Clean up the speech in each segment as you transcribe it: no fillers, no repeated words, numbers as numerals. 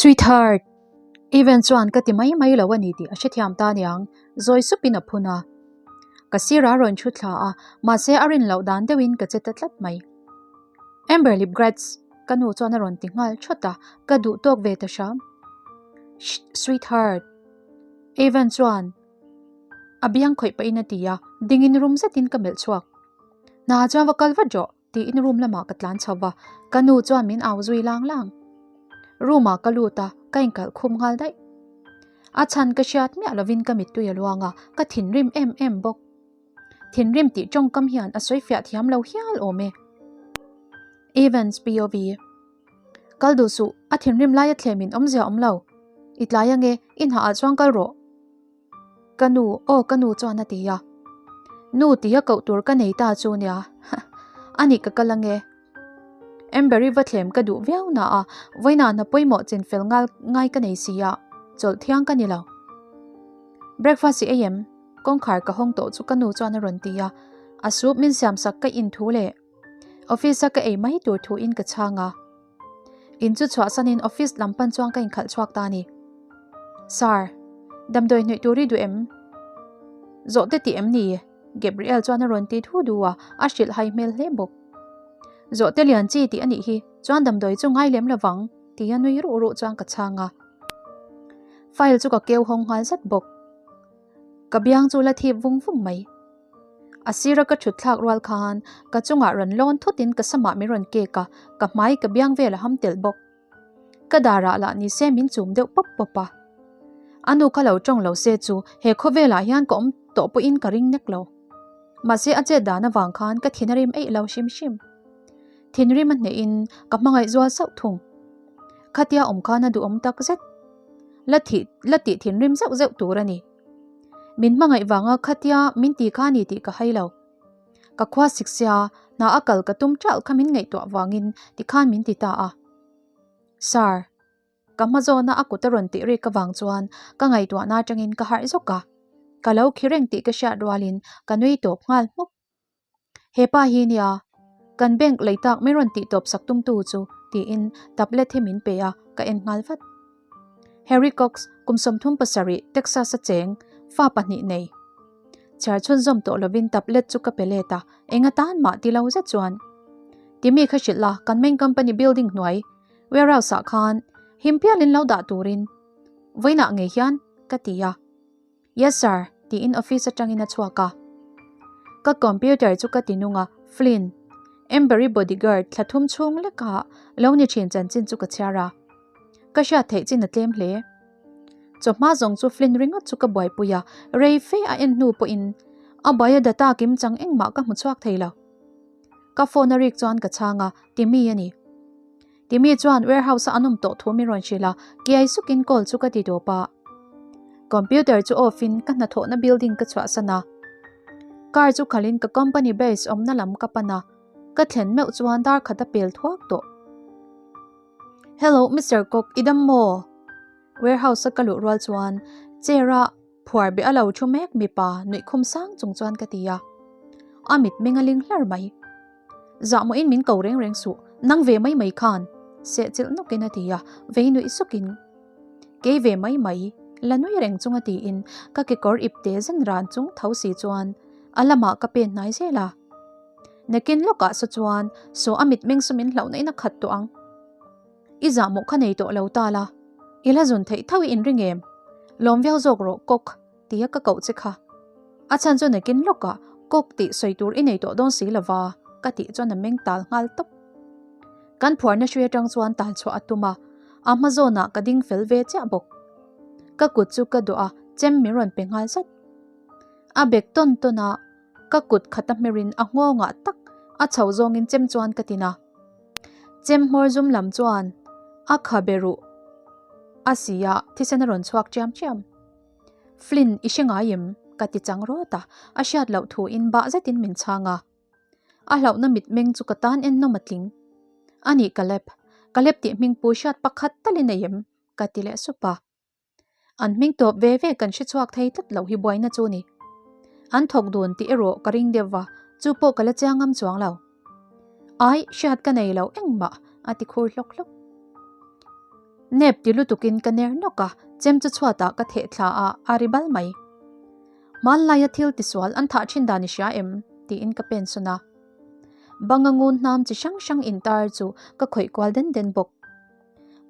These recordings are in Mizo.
Sweetheart! Evan chuan ka ti mai mai lo a ni tih a hrethiam ta niang, zawi supin a phun a. Ka sirah a rawn thu thla a, mahse a rin loh dan deuhin ka che ta tlat mai. Amber Lipgratz! Ka nu chuan a rawn ti nghal thawt a, ka duh tawk ve ta hram. Shh! Sweetheart! Evan chuan a biang khawih pahin a ti a, dingin rum zetin ka melh chhuak. Hna chuan va kal vat rawh! Tiin room lamah ka tlan chho va, ka nu chuan min au zui lang lang. Room ah ka lut a, ka inkalh khum nghal daih. A chhan ka hriat miah lovin ka mittui a luang a, ka thinrim em em bawk. Thinrim tih tawngkam hian a sawi fiah thiam lo hial awm e. Evans POV. Kal duh suh, a thinrim laia thlemin awmzia awm lo. I tlai ange, i hna ah chuan kal rawh. Ka nu, aw ka nu chuan a ti a. Nu tia koh tur ka nei ta chu nia. A nih ka kal ange. Amber-i va thlem ka duh viau na a, vawiinah hna pawimawh chin fel ngal ngai ka nei si a, chawlh thiang ka ni lo. Breakfast i ei em? Kawngkhar ka hawng tawh chu ka nu chuan a rawn ti a. A soup min siamsak ka in thu leh office a ka ei mai tur thu in ka chhang a. In chu chhuahsanin office lam pan chuan ka inkhalh chhuak ta a ni. Sir, damdawi hnuih tur i duh em? Zawhte tih em ni? Gabriel chuan a rawn ti thu du a, a hrilh hai hmel hle bawk. Zawhte lian chi tih a nih hi, chuan damdawi chu ngai lem lovang, tia nui ruh ruh chuan ka chhang a. File chu ka keu hawng nghal zat bawk. Ka biang chu la thip vung vung mai. A sira ka thut thlak rual khan ka chungah rawn lawn thutin ka samah min rawn kek a, ka hmai ka biang vel a ham telh bawk. Ka darah lah ni se min chum deuh pawp pawp a. A nu kha lo tawng lo se chu he khawvelah hian ka awm tawh pawhin ka ring nek lo. Mahse a chet dan avang khan ka thin a rim eih lo hrim hrim. Thinrim a hnehin ka hmangaih zual sauh thung. Khatia awm khan a duhawm tak zet. La thih la tih thinrim zeuh zeuh tur a ni. Min hmangaih vanga khatia min ti kha ni tih ka hai lo. Ka khua sik sia, hna a kal ka tum ṭalh kha min ngaihtuah vangin tikhan min ti ta a. Sir, ka hma zawna a kut a rawn tih rik avang chuan ka ngaihtuahna atangin ka harh zawk a. Ka lo khi reng tih ka hriat rualin ka nui tawp nghal hmuk. He pa hi nia, kan bank lei tak min rawn tih tawp sak tum tu chu tiin tablet hi min pe a, ka en nghal vat. Harry Cox, kum 37, Texas a cheng, fa pahnih nei. Chhiar chhunzawm tawh lovin tablet chu ka pe let a, eng atan mah ti lo zet chuan. Timi kha hrilh la, kan main company building hnuai, warehouse ah khan him pialin lo dah turin vawiinah ngei hian ka ti a. Yes sir, tiin office atangin a chhuak a. Ka computer chu ka ti nung a, Flynn, Amber-i bodyguard thla thum chhung leka lo ni thin chanchin chu ka chhiar a. Ka hriat theih chin a tlem hle. Chawhma zawng chu Flynn ringawt chu ka buaipui a, rei fe a en hnu pawhin a buai a data kim chang engmah ka hmu chhuak thei lo. Ka phone a rik chuan ka chhang a, Timmy a ni. Timmy chuan warehouse a an awm tawh thu min rawn hrilh a, kiai sukin call chu ka ti dawp a. Computer chu off in ka hnathawhna building ka chhuahsan a. Car chu khalhin ka company base awmna lam ka pan a, ka thlen meuh chuan dar khat a pel thuak tawh. Hello Mister Kok, i dam maw? Warehouse a ka luh rual chuan chair a Phuar beh a lo thu mek mipa nuih khum sang chung chuan ka ti a. A mit meng a ling hlar mai. Zahmawhin min ko reng reng suh, nang ve mai mai khan, seh chilh nawkin a ti a, vei nuih sukin. Kei ve mai mai, la nui reng chunga tiin ka kekawr ip te zen ran chung tho si chuan a lamah ka pen hnai zel a. Nakin lawkah saw chuan saw a mit meng saw min hlauhna in a khat tawh ang. I zahmawh kha nei tawh lo ta la, i la zun theih tho i inring em? Lawm viau zawk rawh Kawk tia ka koh che kha. A chhan chu nakin lawkah Kawk tih sawi tur i nei tawh dawn si lova ka tih chuan a meng tal nghal tawp. Kan phuarna hrui atang chuan tal chhuah a tum a, a hma zawnah ka ding fel ve chiah bawk. Ka kut chu ka dawh a, chem min rawn pe nghal zat. A bek tawn tawn a, ka kut khat a hmerin a nghawngah tak a chho zawngin chem chuan ka tin a. Chem hmawr zum lam chuan a kha be ruh a si a, thisen a rawn chhuak chiam chiam. Flynn, i hre ngai em? ka ti chang rawt a, a hriat loh thu in bah zetin min chhang a. A hlauhna mitmeng chu ka tan en nawm a tling. A nih Caleb, Caleb tih hming pu hriat pakhat talin nei em? ka ti leh sup a. An hming tawp ve ve kan hre chhuak thei tlat loh hi buaina chu ni. An thawk dun tih erawh ka ring deuh va, chu pawh ka la chiang ngam chuang lo. Ai, hriat ka nei lo engmah, a ti khur hlawk hlawk. Nep ti lutukin ka ner nawk a, chem chu chhuatah ka theh thla a, a ri bal mai. Hmanlaia thil tisual an thah thin dan i hria em? tiin ka pen sawn a. Banga ngun hnam chi hrang hrang intar chu ka khawih kual den den bawk.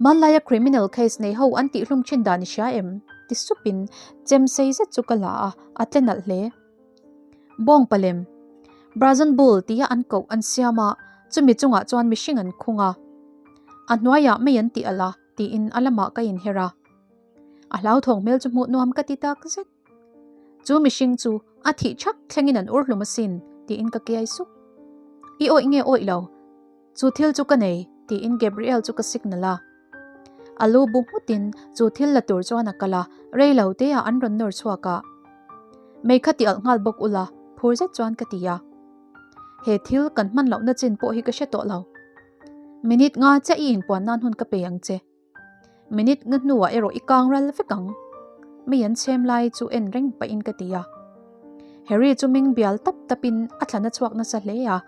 Hmanlaia criminal case nei ho an tihhlum thin dan i hria em? ti supin chem sei zet chu ka la a, a tle nalh hle. Bawng palem, Brazen Bull tia an koh an siam a, chumi chungah chuan mihring an khung a. A hnuaiah mei an tih alh a, tiin a lamah ka inher a. A hlauthawng hmel chu hmuh nuam ka ti tak zet. Chu mihring chu a thih thak thlengin an ur hlum asin, tiin ka kiai sup. I awih nge awih lo? Chu thil chu ka nei, tiin Gabriel chu ka signal a. A lu bu nghutin chu thil la tur chuan a kal a, rei lo te ah an rawn nawr chhuak a. Mei kha ti alh nghal bawk ula, phur zet chuan ka ti a. He thil kan hman lohna chin pawh hi ka hre tawh lo. Minute nga chiah i inpuan nan hun ka pe ang che. Minute nga hnuah erawh i kang ral vek ang. Mei an chhem lai chu en reng pahin ka ti a. Harry chu meng bial tap tapin a thlan a chhuak nasa hle a,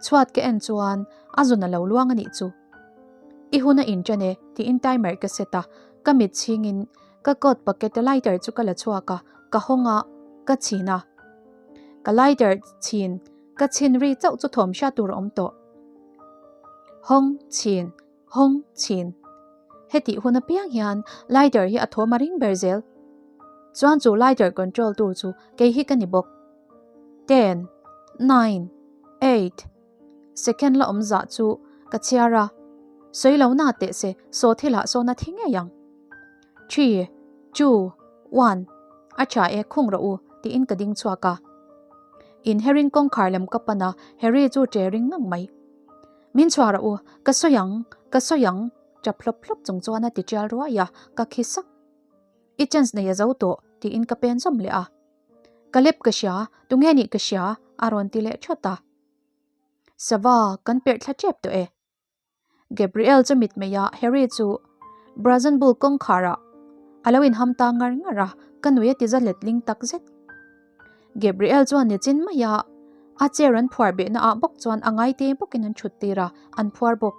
chhuat ka en chuan a zun a lo luang a nih chu. I hun a inṭan e tiin timer ka set a, ka mit chhingin ka coat pocket a lighter chu ka la chhuak a, ka hawng a, ka chhin a. Ka lighter chhin ka chhin ri chauh chu thawm hriat tur a awm tawh. Hawng chhin. Hawng chhin. Hetih hun apiang hian lighter hi a thawm a ring ber zel. Chuan chu lighter control tur chu kei hi ka ni bawk. Ten, nine, eight, second la awm zah chu ka chhiar a, sawi lo na teh se saw thilah sawn a thi ngei ang. Three, two, one, a tha e khung rawh u tiin ka ding chhuak a. Inherin kawngkhar lam ka pan a, Harry chu ṭe ring ngang mai. Min chhuah rawh u, ka sawi ang, ka sawi ang, ṭap hlawp hlawp chung chuan a ti ṭial ruai a, ka khi sak. I chance nei a zo tawh, tiin ka pen zawm leh a. Ka lep ka hria, tunge nih ka hria, a rawn ti leh ṭhawt a. Sava, kan perh thla ṭep tawh e. Gabriel chu mitmei a, Harry chu Brazen Bull kawngkharah a lo inham ta ngar ngar a, ka nui a ti za letling tak zet. Gabriel chuan nichin mai a, a chair an phuar behna ah bawk chuan a ngaite bawkin an thut tir a, an phuar bawk.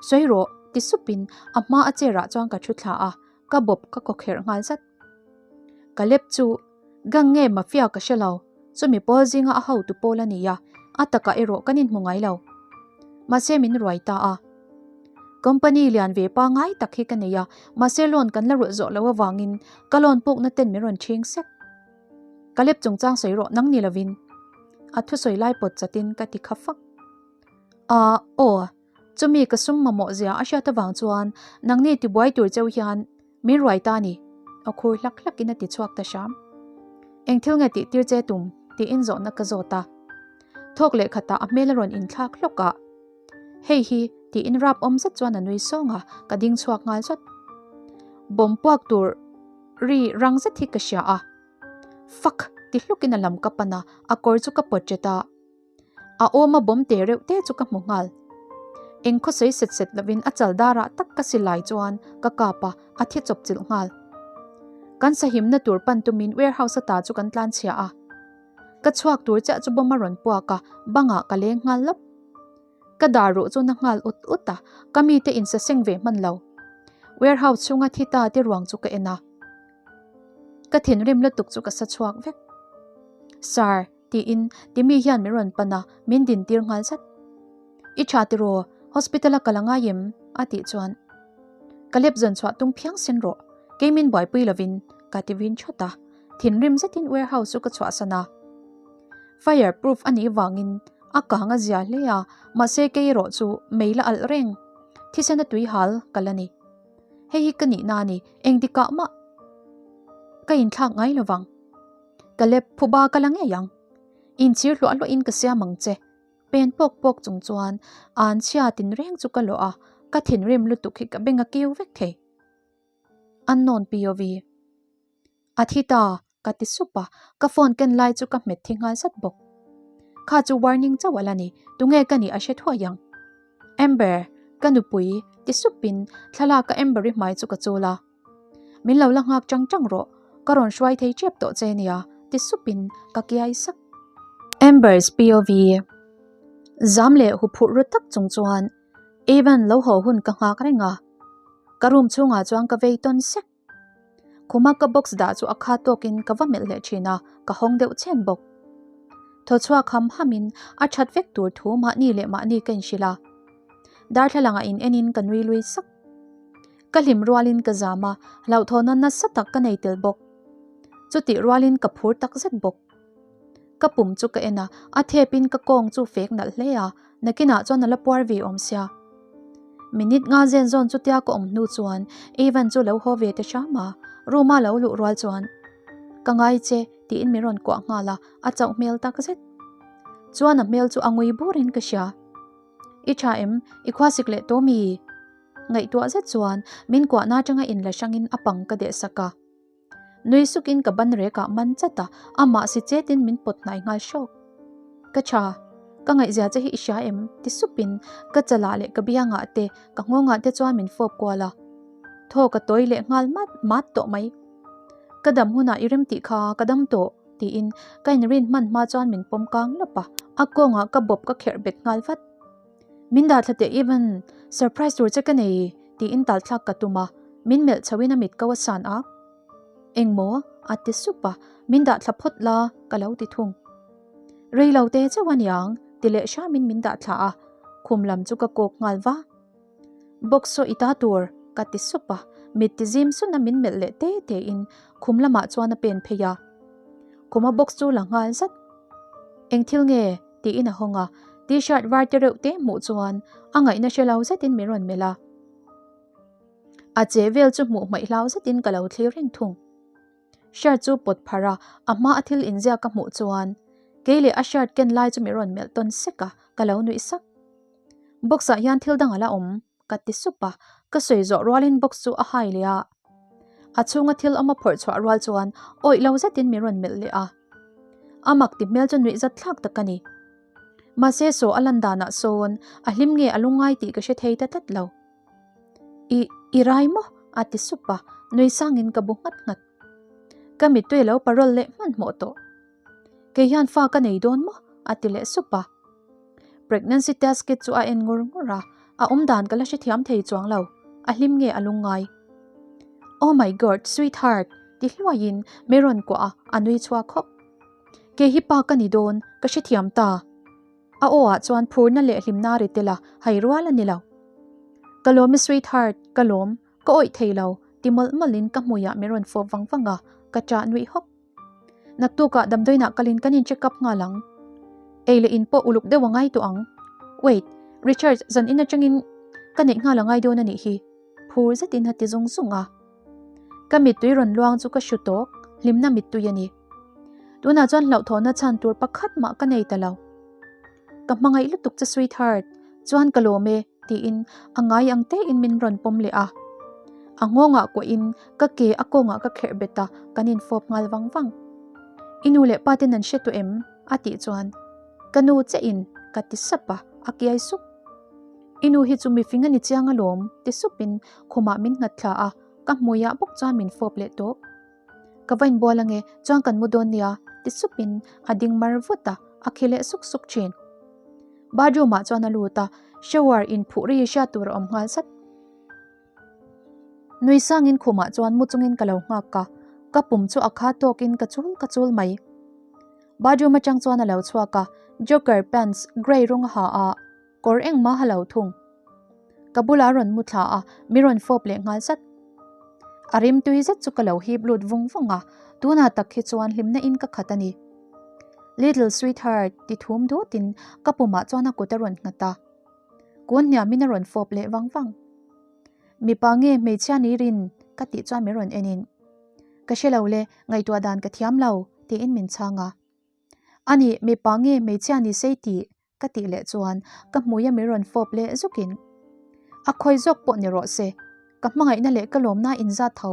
Sawi rawh, ti supin a hma a chair ah chuan ka thu thla a, ka bawp ka kaw kherh nghal zat. Caleb chu gang nge mafia ka hre lo, chumi pawl zinga a hotu pawl a ni a, a takah erawh kan inhmu ngai lo. Mahse min ruai ta a. Company lian ve pangai tak hi ka nei a, mahse loan kan la rulh zawh loh avangin ka loan pukna ten min rawn chhing sek. Caleb chungchang sawi rawh nang ni lovin a thusawi lai pawt chatin ka ti kha fak. Ahh aw, chumi ka sum mamawh zia a hriat avang chuan nangni tibuai tur cheu hian min ruai ta ni a khur hlak hlakin a ti chhuak ta hram. Eng thil nge tih tir che tum tiin zawhna ka zawt a. Thawk leh khatah a hmel a rawn inthlak hlawk a. Hei hi tiin rap awm zet chuan a nui sawng a, ka ding chhuak nghal zawt. Bawm puak tur ri rang zet hi ka hria a. Fuck! ti hlukin a lam ka pan a, a kawr chu ka pawt ṭet a. A awma bawm te reuh te chu ka hmu nghal. Eng khaw sawi set set lovin a chal darah tak ka si lai chuan ka kap a, a thi chawp chilh nghal. Kan sahimna tur pan tumin warehouse ata chu kan tlan chhia a. Ka chhuak tur chiah chu bawm a rawn puak a, bangah ka leng nghal lawp. Ka dar ruh chu na nghal ut ut a, ka mite insaseng ve hman lo. Warehouse chhunga thi ta te ruang chu ka en a. Ka thinrim lutuk chu ka sa chhuak vek. Sir, tiin Timmy hian min rawn pan a, min din tir nghal zat. I tha tiraw, hospital a kal a ngai em? a tih chuan ka lep zawn chhuah tum phiang sin rawh, kei min buaipui lovin ka ti vin thawt a. Thinrim zetin warehouse chu ka chhuahsan a. Fire proof a nih vangin a kang a zia hle a, mahse kei erawh chu mei la alh reng. Thisen a tui hal ka la ni. Hei hi ka nihna a ni, engtikah mah ka inthlak ngai lo vang. Ka lep phuba ka la ngei ang. Inchhir hluah hluahin ka siam ang che. Pen pawk pawk chung chuan an chhia tinreng chu ka lawh a, ka thinrim lutuk hi ka beng a kiu vek thei. Unknown POV. A thi ta, ka ti sup a, ka phone ken lai chu ka hmet thi nghal zat bawk. Kha chu warning chauh a la ni, tunge ka nih a hre thuai ang. Amber, ka nupui, ti supin thlalak a Amber-i hmai chu ka chul a. Min lo la nghak chang chang rawh, ka rawn hruai thei tep tawh che nia, ti supin ka kiai sak. Amber's POV. Zam leh huphurh ru tak chung chuan Evan lo haw hun ka nghak reng a. Ka room chhungah chuan ka vei tawn sek. Khuma ka box dah chu a kha tawkin ka va melh leh thin a, ka hawng deuh chhen bawk. Thaw chhuak ham hamin a that vek tur thu mahni leh mahni ka inhrilh a. Darthlalangah in enin ka nui lui sak. Ka hlim rualin ka zam a, hlauhthawhna nasa tak ka nei tel bawk. Chutih rualin ka phur tak zet bawk. Ka pum chu ka en a, a thepin ka kawng chu fek nalh hle a, nakinah chuan a la puar ve awm sia. Minute nga zen zawn chutia ka awm hnu chuan Evan chu lo haw ve ta hram a, room a lo luh rual chuan Ka ngai che tiin min rawn kuah nghal a, a chauh hmel tak zet. Chuan a hmel chu a ngui burin ka hria. I tha em? I khuasik leh tawh mi? Ngaihtuah zet chuan min kuahna atanga inla hrangin a pang ka deh sak a. Nui sukin ka ban rekah man chat a, amah si chetin min pawt hnai nghal hrawk. Ka tha, ka ngaihzia che hi i hria em? ti supin ka chalah leh ka biangah te, ka nghawngah te chuan min fawp kual a. Thaw ka tawi leh nghal mat mat tawh mai. Ka dam hunah i rem tih kha ka dam tawh, tiin ka inrin hman hma chuan min pawm kang lawp a, a kawngah ka bawp ka kherh bet nghal vat. Min dah thla teh Evan, surprise tur che ka nei tiin tal thlak ka tum a, min melh chho in a mit ko a san ak. Engmaw? a ti sup a, min dah thla phawt la ka lo ti thung. Rei lo te chauh a niang ti leh hram in min dah thla a, khum lam chu ka kawk nghal va. Box saw i ta tur ka ti sup a, mit ti zim sun a min melh leh te te in khum lamah chuan a pen phei a. Khuma box chu la nghal zat. Eng thil nge? Tiin a hawng a, t-shirt var te reuh te hmuh chuan a ngaihna hre lo zetin min rawn melh a. A che vel chu hmuh hmaih hlau zetin ka lo thlir reng thung. Shirt chu pawt pharh a, a hma a thil inziak ka hmuh chuan kei leh a shirt ken lai chu min rawn melh tawn sek a, ka lo nuih sak. Box ah hian thil dang a la awm. Ka ti sup a, ka sawi zawh rualin box chu a hai leh a. A chhunga thil awm a phawrh chhuah rual chuan awih lo zetin min rawn melh leh a. A mak ti hmel chu nuih zat thlak tak a ni. Mahse saw a lan danah sawn a hlim nge a lungngai tih ka hre thei ta tlat lo. I, i rai maw? a ti sup a, nui sangin ka bu nghat nghat. Ka mittui a lo parol leh hmanhmawh tawh. Kei hian fa ka nei dawn maw? a ti leh sup a. Pregnancy test kit chu a en ngur ngur a, a awm dan ka la hrethiam thei chuang lo, a hlim nge a lungngai. Oh my God, sweetheart! ti hluaiin mi rawn kuah a, a nui chhuak hawk. Kei hi pa ka ni dawn, ka hrethiam ta. A aw ah chuan phurna leh hlimna ri tel a, hai rual a ni lo. Ka lawm e sweetheart, ka lawm, ka awih thei lo, ti mawlh mawlhin ka hmuiah mi rawn fawp vang vang a, ka ṭah nuih hawk. Naktukah damdawiinah kalin kan in check up nghal ang. Ei leh in pawh uluk deuh a ngai tawh ang. Wait, Richard zan in atangin ka neih nghal a ngai dawn a nih hi. Phur zetin a ti zung zung a. Ka mittui rawn luang chu ka hru tawk, hlimna mittui a ni. Tunah chuan hlauhthawhna chhan tur pakhat mah ka nei ta lo. Ka hmangaih lutuk che sweetheart, chuan ka lawm e. Tiin a ngai ang tein min rawn pawm leh a. A nghawngah kuahin ka ke a kawngah ka kherh bet a, kan infawp nghal vang vang. I nu leh pa ten an hre tawh em? a tih chuan ka nu che in ka ti sap a, a kiai sup. I nu hi chu mifing a ni chiang alawm ti supin khumah min nghat thla a, ka hmuiah bawk chuan min fawp leh tawp. Ka va inbual ange, chuan kan mu dawn nia, ti supin a ding mar vut a, a khi leh suk suk thin. Bathroom ah chuan a lut a, shower inphuh ri hriat tur a awm nghal zat. Nui sangin khumah chuan mu chungin ka lo nghak a, ka pum chu a kha tawkin ka chul ka chul mai. Bathroom atang chuan a lo chhuak a, joker pants grey rawng a ha a, Kawr engmah a lo thung. Ka bulah a rawn mu thla a, mi rawn fawp leh nghal zat. A rim tui zet chu ka lo hip lut vung vung a, tunah tak hi chuan hlimna in ka khat a ni. Little sweetheart ti thum dutin ka pumah chuan a kut a rawn nghat a. Kun hniamin a rawn fawp leh vang vang. Mipa nge hmeichhia ni rin ka tih chuan min rawn enin. Ka hre lo le, ngaihtuah dan ka thiam lo tiin min chhang a. Ani, mipa nge hmeichhia ni sei tih Ka tih leh chuan ka hmui a min rawn fawp leh zukin a khawi zawk pawh ni rawh se, ka hmangaihna leh ka lawmna inzat tho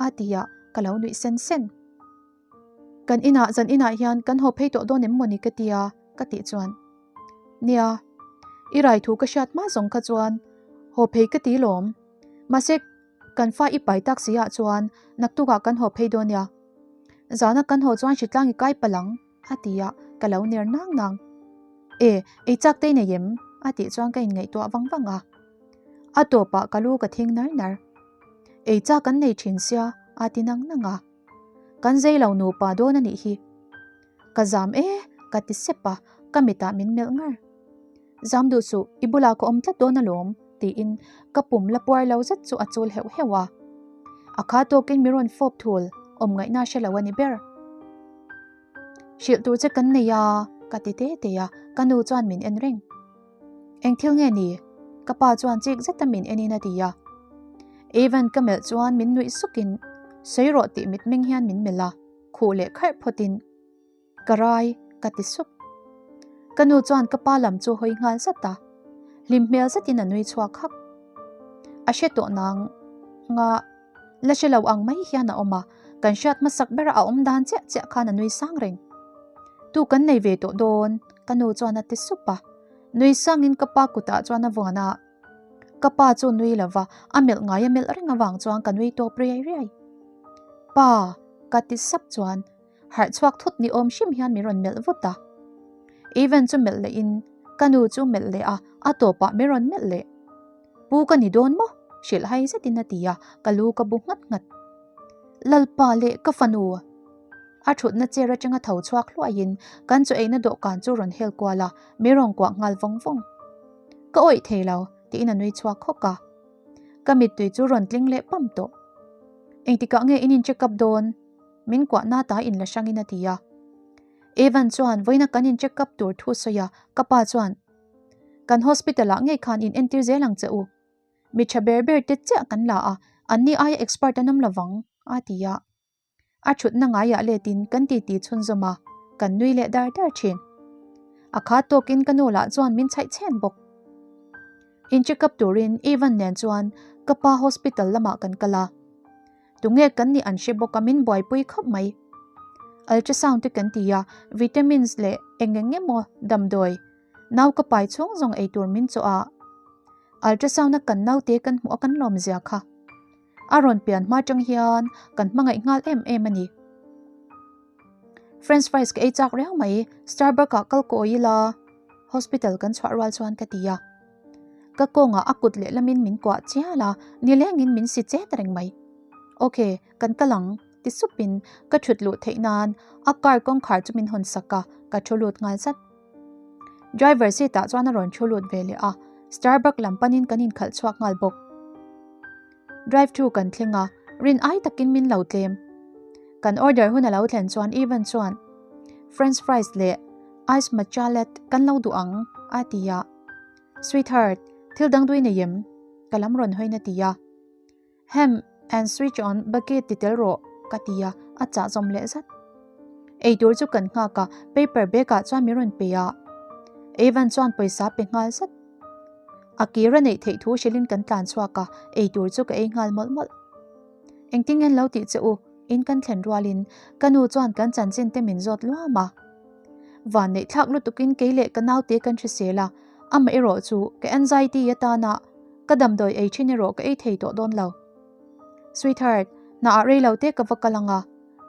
a ti a, ka lo nuih sen sen. Kan inah zan inah hian kan haw phei tawh dawn em mawni ka tia ka tih chuan Nia, i rai thu ka hriat hma zawng kha chuan haw phei ka ti lawm, mahse kan fa i pai tak si ah chuan naktukah kan haw phei dawn nia, zana kan haw chuan hritlang i kai palh ang. A ti a, ka lo ner nang nang. E, ei chak te i nei em? A tih chuan ka inngaihtuah vang vang a. A tawpah ka lu ka thing nar nar. Ei chak an nei thin sia, a ti nang nang a. Kan zei lo nupa dawn a nih hi. Ka zam e, ka ti sep a, ka mitah min melh ngar. Zam duh suh, i bulah ka awm tlat dawn alawm, tiin ka pum la puar lo zet chu a chul heuh heuh a. A kha tawkin mi rawn fawp thul, awm ngaihna hre lo a ni ber. Hrilh tur che kan nei a, ka ti te te a, ka nu chuan min en reng. Eng thil nge ni? Ka pa chuan chik zeta min enin a ti a. Evan ka melh chuan min nuih sukin, sawi rawh tih mitmeng hian min melh a, khuh leh kharh phawtin, Ka rai, ka ti sup. Ka nu chuan ka pa lam chu hawi nghal zat a, hlim hmel zetin a nui chhuak hak. A hre tawh nang nga la hre lo ang mai hian a awm a, kan hriat hmasak bera a awm dan chiah chiah khan a nui sang reng. Tu kan nei ve tawh dawn, ka nu chuan a ti sup a. Nui sangin ka pa kutah chuan a vuan a. Ka pa chu nui lo va, a melh ngai a melh reng avang chuan ka nui tawp riai riai. Pa, ka ti sap chuan Harh chhuak thut ni awm hrim hian min rawn melh vut a. Evan chu melh leh in ka nu chu melh leh a, a tawpah min rawn melh leh. Pu ka ni dawn maw? Hrilh hai zetin a ti a, ka lu ka bu nghat nghat. Lalpa leh ka fanu! A thutna chair atanga tho chhuak hluaiin kan chaw eina dawhkan chu rawn hel kual a, min rawn kuah nghal vawng vawng. Ka awih thei lo, tiin a nui chhuak hawk a. Ka mittui chu rawn tling leh pam tawh. Engtikah nge in in check up dawn? Min kuahna ta in la hrangin a ti a. Evan chuan vawiina kan in check up tur thu sawi a, ka pa chuan, Kan hospital ah ngei khan in entir zel ang che u. Mi tha ber ber te chiah kan la a, anni aia expert an awm lovang, a ti a. A thutna ngaiah letin kan titi chhunzawm a, kan nui leh dar dar thin. A kha tawkin ka nu lah chuan min chhaih chhen bawk. In check up turin Evan nen chuan ka pa hospital lamah kan kal a. Tunge kan nih an hre bawk a min buaipui khawp mai. Ultrasound te kan ti a, vitamins leh eng eng emaw damdawi nau ka pai chhung zawng ei tur min chawh a. Ultrasound a kan naute kan hmuh a kan lawm zia kha. A rawn pian hma tang hian kan hmangaih nghal em em a ni. French fries ka ei chak riau mai, Starbucks ah kal kawi ila hospital kan chhuah rual chuan ka ti a. Ka kawngah a kut lehlamin min kuah chial a, nilengin min si chet reng mai. Ok, kan kal ang, ti supin ka thut luh theih nan a car kawngkhar chu min hawn sak a, ka thu lut nghal zat. Driver seat ah chuan a rawn thu lut ve leh a, Starbuck lam panin kan inkhalh chhuak nghal bawk. Drive thru kan thleng a, rin ai takin min lo tlem. Kan order hun a lo thlen chuan Evan chuan French fries leh ice matcha latte kan lo duh ang, a ti a. Sweetheart, thil dang dui nei em? Ka lam rawn hawi na ti a. Ham and switch on bucket ti tel rawh, ka ti a, a chah zawm leh zat. Eitur chu kan nghak a, paper bag ah chuan min rawn pe a. Evan chuan pawisa pe nghal zat. A kir a neih theih thu hrilhin kan tlan chhuak a, eitur chu ka ei nghal mawlh mawlh. Engtin nge an lo tih che u? In kan thlen rualin ka nu chuan kan chanchin te min zawt luam a. Van neih thlak lutukin kei leh ka naute kan hrisel a, amah erawh chu ka anxiety atana ka damdawi ei thin erawh ka ei thei tawh dawn lo. Sweetheart, hnaah rei lo te ka va kal ang a,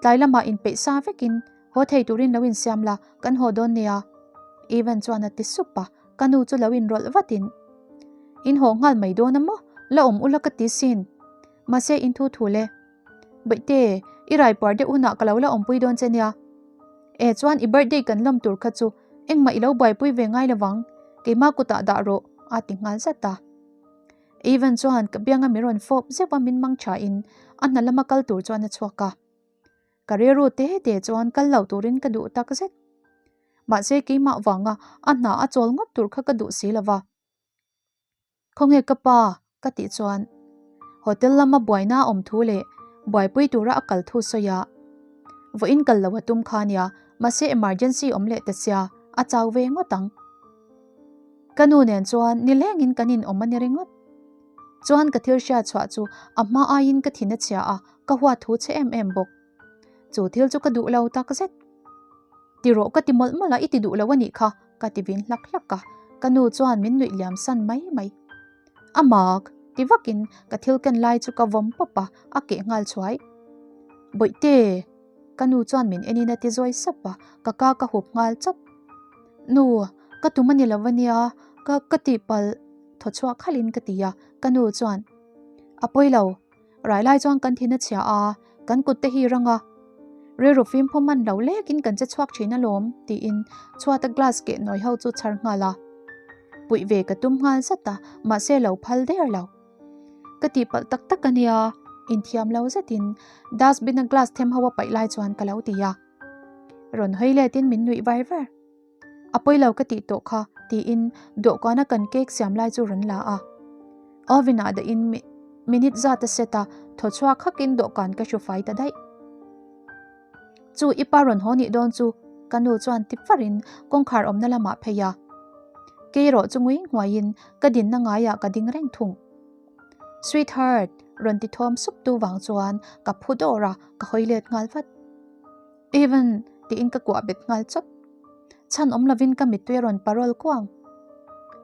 tlai lamah inpeih sa vekin haw thei turin lo insiam la, kan haw dawn nia. Evan chuan a ti sup a, ka nu chu lo inrawlh vatin, In haw nghal mai dawn a maw? La awm ula ka ti sin. Mahse in thu thu le. Bawihte, i raipuar deuh hunah ka lo la awmpui dawn che nia. E chuan i birthday kan lawm tur kha chu engmah i lo buaipui ve ngai lovang, keimah kutah dah rawh, a ti nghal zat a. Evan chuan ka bianga min rawn fawp zeuh a min mang thain a hna lama kal tur chuan a chhuak a. Ka rilru te te chuan kal lo turin ka duh tak zet. Mahse keimah vanga a hna a chawl ngawt tur kha ka duh si lova. Khawnge ka pa? ka tih chuan hotel lama buaina a awm thu leh buaipui tura a kal thu sawi a, vawiin kal lo a tum kha nia, mahse emergency awm leh ta sia, a chau ve ngawt ang. Ka nu nen chuan nilengin kan inawm a ni ringawt. Chuan ka thil hriat chhuah chu a hma aiin ka thin a chhia a, ka huat thu che em em bawk. Chu thil chu ka duh lo takzet. Ti rawh ka ti mawlh mawlh a, i ti duh lo a nih kha, ka ti vin hlak hlak a, ka nu chuan min nuih liam san mai mai. A mak, ti vakin ka thil ken lai chu ka vawm pawp a, a keh nghal chhuai. Bawihte! Ka nu chuan min enin a ti zawi sap a, ka ka ka hup nghal chawt. Nu, ka tum a ni lo a nia, ka ka tihpalh thaw chhuak khalhin ka ti a, ka nu chuan, A pawi lo. Rai lai chuan kan thin a chhia a, kan kut te hi rang a. Rilru fimkhum man lo lekin kan che chhuak thin alawm, tiin chhuata glass keh nawi ho chu chhar nghal a. Puih ve ka tum nghal zat a, mahse lo phal der lo. Ka tihpalh tak tak a nia, inthiam lo zetin dustbin a glass them ho a paih lai chuan ka lo ti a. Rawn hawi letin min nuih var var. A pawi lo ka tih tawh kha, tiin dawhkana kan cake siam lai chu rawn la a. Oven ah dahin minute zat a set a, thaw chhuak hakin dawhkan ka hru fai ta daih. Chu i pa rawn haw nih dawn chu, ka nu chuan ti farin kawngkhar awmna lamah phei a. Kei erawh chu ngui nghuaiin ka dinna ngaiah ka ding reng thung. Sweetheart, rawn ti thawm sup tu vang chuan ka phu dawr a, ka hawi let nghal vat. Evan, tiin ka kuah bet nghal chawt. Chhan awm lovin ka mittui a rawn parol kuang.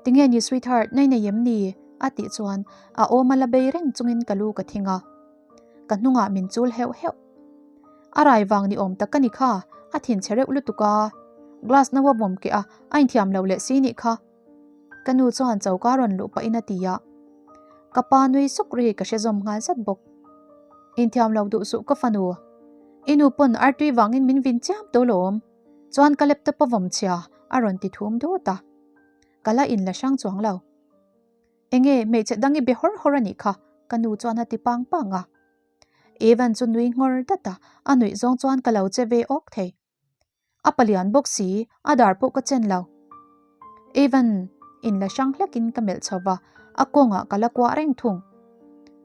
Tinge ni sweetheart, nei nei em ni? a tih chuan a awm a la bei reng chungin ka lu ka thing a. Ka hnungah min chul heuh heuh. A rai vang ni awm tak a ni kha, a thinchhe reuh lutuk a. Glass no a vawm keh a, a inthiam lo leh si nih kha. Ka nu chuan choka rawn luh pahin a ti a. Ka pa nui suk ri ka hre zawm nghal zat bawk. Inthiam lo duh suh ka fanu. I nu pawn artui vangin min vin chiam tawh lawm. Chuan ka laptop a vawm chhia a rawn ti thum dut a. Ka la in la hrang chuang lo. Enge hmeichhe dang i be hawr hawr a nih kha ka nu chuan a ti pang pang a. Evan chu nui nghawr dat a, a nuih zawng chuan ka lo che ve awk thei. A palian bawk si, a dar pawh ka chen lo. Evan, in la hrang hlekin ka melh chho va, a kawngah ka la kuah reng thung.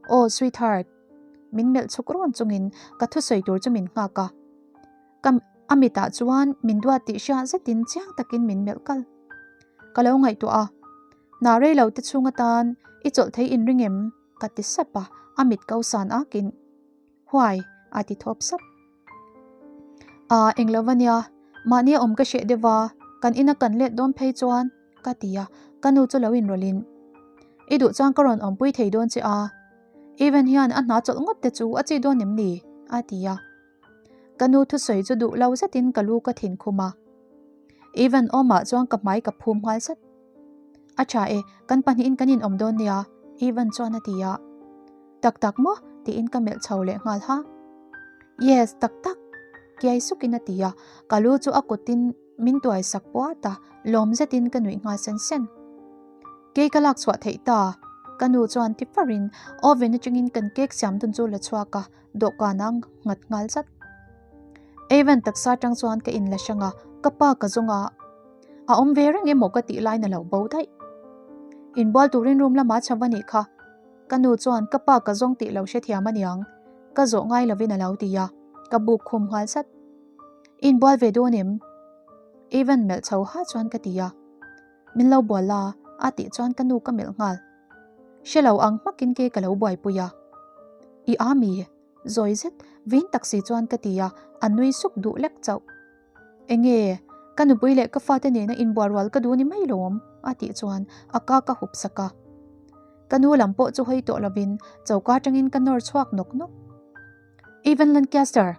Aw sweetheart, min melh chhuk rawn chungin ka thusawi tur chu min nghak a. Ka a mitah chuan min duat tih hriat zetin chiang takin min melh kal. Ka lo ngaihtuah a, hna rei lo te chhung atan i chawlh thei inring em? ka ti sap a, a mit ko san akin Huai, a ti thawp sap. Aa, eng lo va nia, mahni a awm ka hreh deuh va, kan ina kan let dawn phei chuan, ka ti a, ka nu chu lo inrawlhin. I duh chuan ka rawn awmpui thei dawn che a, Evan hian a hna chawlh ngawt te chu a chi dawn em ni? a ti a. Ka nu thusawi chu duh lo zetin ka lu ka thin khum a. Evan awmah chuan ka hmai ka phum nghal zat. A tha e, kan pahnihin kan inawm dawn nia, Evan chuan a ti a. Tak tak maw? tiin ka melh chho leh nghal ha. Yes, tak tak! Kiai sukin a ti a, ka lu chu a kutin min tuai sak puat a, lawm zetin ka nuih nghal sen sen. Kei ka lak chhuah theih ta, ka nu chuan ti farin oven atangin kan cake siam dun chu la chhuak a, dawhkan a nghat nghal zat. Evan taksa atang chuan ka inla hrang a, ka pa ka zawng a, a awm ve reng emaw ka tih lain a lo bo daih. Inbual turin room lamah chho a nih kha. Ka nu chuan ka pa ka zawng tih lo hrethiam a niang, ka zawh ngai lovin a lo ti a, ka buk khum nghal zat. Inbual ve dawn em? Evan melh chho ha chuan ka ti a. Min lo bual la, a tih chuan ka nu ka melh nghal. Hre lo ang hmakin ke ka lo buaipui a. I a mi? Zawi zet, vin tak si chuan ka ti a, a nui suk duh lek chauh. Enge, ka nupui leh ka fate nena inbual rual ka duh ni mai lawm, a tih chuan a ka ka hup sak a. Ka nu lam pawh chu hawi tawh lovin choka atangin ka nawr chhuak nawk nawk. Evan Lancaster!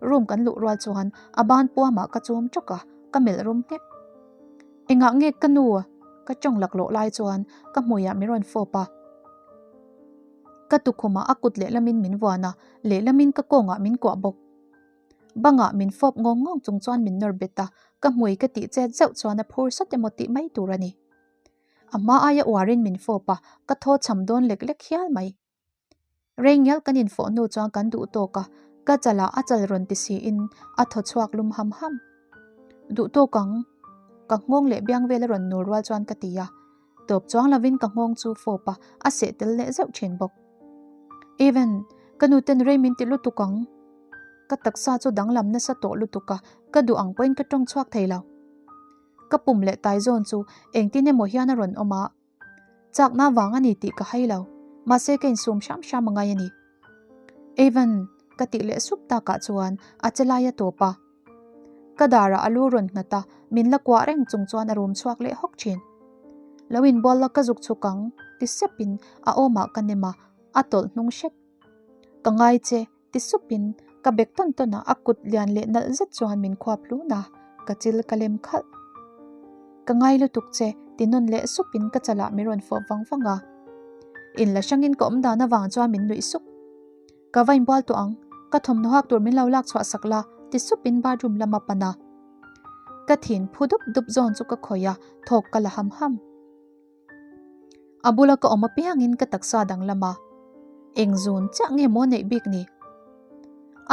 Room kan luh rual chuan a ban puamah ka chum tawk a, ka melh rum nghek. Engah nge ka nu? Ka tawng laklawh lai chuan ka hmuiah min rawn fawp a. Ka tukhumah a kut lehlamin min vuan a, lehlamin ka kawngah min kuah bawk. Bangah min fawp ngawng ngawng chung chuan min nawr bet a, ka hmui ka tih chet zeuh chuan a phur sawt emaw tih mai tur a ni. A hma aia uarin min fawp a, ka thaw cham dawn lek lek hial mai. Rei ngial kan infawh hnu chuan kan duh tawk a, ka chalah a chal rawn ti siin a thaw chhuak lum ham ham. Duh tawk ang, ka nghawng leh biang vel a rawn nul rual chuan ka ti a, tawp chuang lovin ka nghawng chu fawp a, a seh tel leh zeuh thin bawk. Even, ka nuten rei min ti lutuk ang. Ka taksa chu danglam nasa tawh lutuk a, ka duh ang pawhin ka tawng chhuak thei lo. Ka pum leh tai zawn chu engtin emaw hian a rawn awm a, Chakna vang a ni tih ka hai lo, mahse ka insum hram hram a ngai a ni. Evan, ka tih leh sup takah chuan a che lai a tawp a. Ka darah a lu rawn nghat a, min la kuah reng chung chuan a rum chhuak leh hawk thin. Lo inbual la ka zuk chhuk ang, ti sepin a awmah ka nem a, a tawlh hnung hrep. Ka ngai che. Ti supin ka bek tawn tawn a, a kut lian leh nalh zet chuan min khuap hlun a, ka chil ka lem khalh. Ka ngai lutuk che, ti nawn leh supin ka chalah min rawn fawp vang vang a. In la hrangin ka awm dan avang chuan min nuih suk. Ka va inbual tawh ang, ka thawmhnaw hak tur min lo lak chhuah sak la, ti supin bathroom lam a pan a. Ka thin phu dup dup zawn chu ka khawih a, thawk ka la ham ham. A bula ka awm apiangin ka taksa danglam a, eng zun chiah nge maw neih bik ni?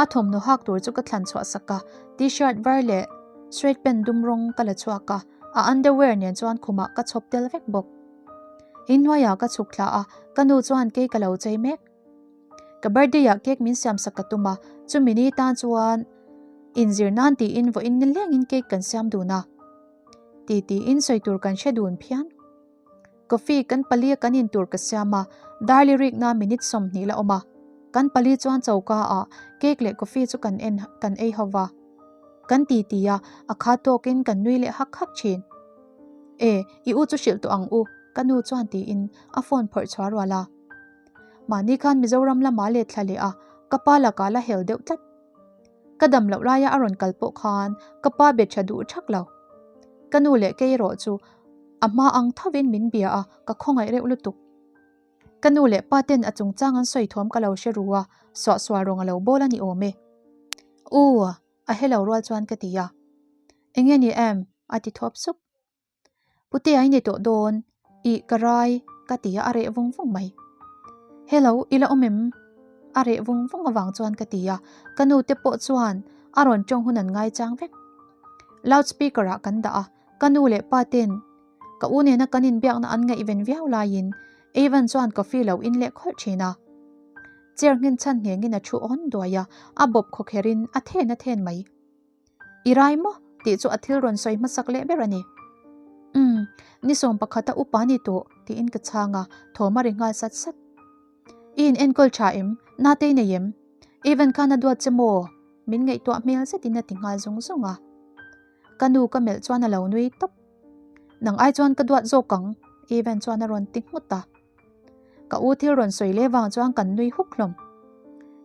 A thawmhnaw hak tur chu ka thlan chhuah sak a, t-shirt var leh sweat pant dum rawng ka la chhuak a, a underwear nen chuan khumah ka chhawp tel vek bawk. Inhnuaiah ka chhuk thla a, ka nu chuan cake a lo chei mek. Ka birthday ah cake min siam sak ka tum a, chumi ni tan chuan inzir nan tiin vawiin nilengin cake kan siam dun a. Ti tiin sawi tur kan hre dun phian. Coffee kan pali a kan in tur ka siam a, darli rikna minute 20 la awm a. Kan pali chuan choka ah cake leh coffee chu kan en kan ei ho va. Kan ti ti a, a kha tawkin kan nui leh hak hak thin. E, i u chu hrilh tawh ang u, ka nu chuan tiin a phone phawrh chhuah rual a. Mahni khan Mizoram lama let thla leh a, ka pa lakah la hel deuh tlat. Ka dam loh laia a rawn kal pawh khan ka pa be tha duh thak lo. Ka nu leh kei erawh chu a hma ang thovin min bia a, ka khawngaih reuh lutuk. Ka nu leh pa ten a chungchang an sawi thuam ka lo hre ru a, suahsual rawng a lo bawl a ni awm e. U, a hello rual chuan ka ti a. Enge ni em? a ti thawp sup. Putea i ni tawh dawn, ih ka rai ka ti a a reh vung vung mai. Hello, i la awm em? A reh vung vung avang chuan ka ti a, ka nu te pawh chuan a rawn tawng hun an ngaichang vek. Loud speaker ah kan dah a, ka nu leh pa ten ka u nena kan inbiakna an ngaihven viau laiin Evan chuan coffee lo in leh khawlh thin a. Chair nghenchhan nghengin a thu awn duai a, a bawp khawkherin a then a then mai. I rai maw? tih chu a thil rawn sawi hmasak leh ber a ni. Umm, ni 11 a upa ni tawh, tiin ka chhang a, thawm a ri nghal sat sat. I in enkawl tha em? Natei nei em? Evan khan a duat che maw? Min ngaihtuah hmel zetin a ti nghal zung zung a. Ka nu ka melh chuan a lo nui tawp. Nang ai chuan ka duat zawk ang, Evan chuan a rawn ti nghut a. Ka u thil rawn sawi leh vang chuan kan nui huk hlawm.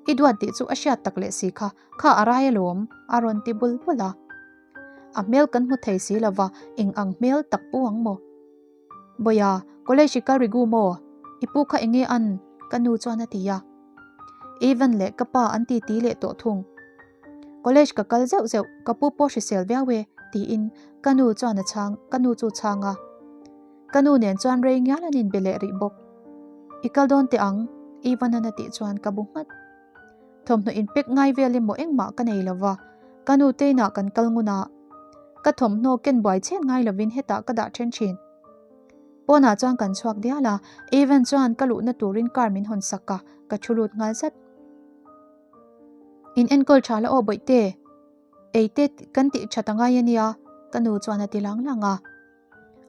I duat tih chu a hriat tak leh si kha, kha a rai alawm, a rawn ti bul bul a. A hmel kan hmu thei si lova, eng ang hmel tak pu ang maw? Bawia, college i kal rigu maw? I pu kha enge an? Ka nu chuan a ti a. Evan leh ka pa an titi leh tawh thung. College ka kal zeuh zeuh, ka pu pawh hrisel viau e, tiin ka nu chuan a chhang, ka nu chu chhang a. Ka nu nen chuan rei ngial an inbe leh rih bawk. I kal dawn teh ang, Ivan-an a tih chuan ka bu nghat. Thawmhnaw inpek ngai vel emaw engmah ka nei lova, ka nu te inah kan kal ngun a. Ka thawmhnaw ken buai chhen ngai lovin hetah ka dah then thin. Pawnah chuan kan chhuak dial a, Ivan chuan ka luhna turin car min hawn sak a, ka thu lut nghal zat. In enkawl tha la aw bawihte, eite kan tih that a ngai ania, ka nu chuan a ti lang lang a.